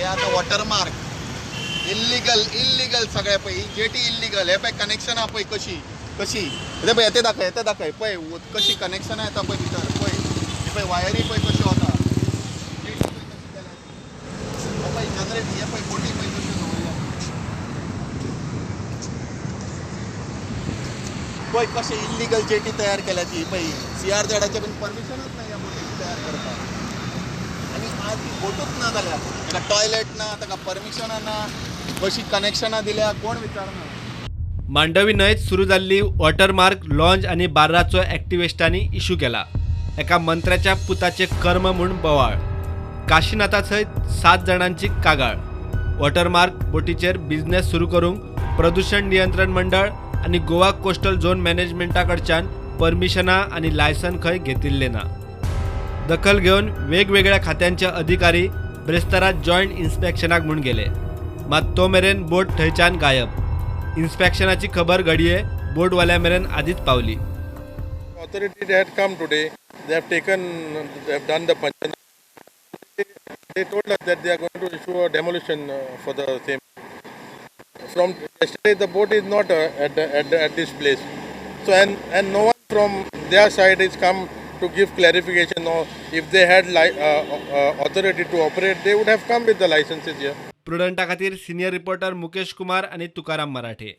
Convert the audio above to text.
आतां watermark illegal, illegal सगळें. पळय, ही जेटी इल्लिगल. हे पळय, कनेक्शनां पळय कशी कशी. हे पळय, येते दाखय, येते दाखय. पळय कशी कनेक्शनां येता पळय भितर. पळय, ही पळय वायरी पळय कश्यो वता. जेटी पळय कशी केल्या. हे पळय जनरेट, हे पळय बोटी पळय कश्यो दवरल्या. पळय कशें इल्लिगल जेटी तयार केल्या ती. पळय, सीआरझेडाचें बीन परमिशनूच ना ह्या बोटीक तयार करपाक. आनी आज ती बोटूच ना जाल्या. ताका टॉयलेट ना, ताका परमिशनां ना, कशी कनेक्शनां दिल्या कोण विचारना. मांडवी न्हंयत सुरू जाल्ली वॉटरमार्क लॉन्ज आनी बार्राचो एक्टिविस्टांनी इशू केला. एका मंत्र्याच्या पुताचे कर्म म्हूण बोवाळ. काशीनाथा सयत 7 जाणांची कागाळ. वॉटरमार्क बोटीचेर बिझनेस सुरू करूंक प्रदूशण नियंत्रण मंडळ आनी गोवा कोस्टल झोन मॅनेजमेंटा कडच्यान परमिशनां आनी लायसन खंय घेतिल्लें ना. दखल घेवन वेगवेगळ्या खात्यांचे अधिकारी ब्रेस्तारा जॉयंट इन्स्पेक्शनाक म्हूण गेले, मात तो मेरेन बोट थंयच्यान गायब. इन्स्पेक्शनाची खबर घडये बोटवाल्या मेरेन आदींच पावली. Authority, they had come today. They have taken, they have done the panchanama. They told us that they are going to issue a demolition for the same. From yesterday, the boat is not at this place. So and no one from their side is come to give clarification, or if they had authority to operate, they would have come with the licenses here. प्रुडंटा खातीर senior reporter Mukesh Kumar आनी तुकाराम मराठे.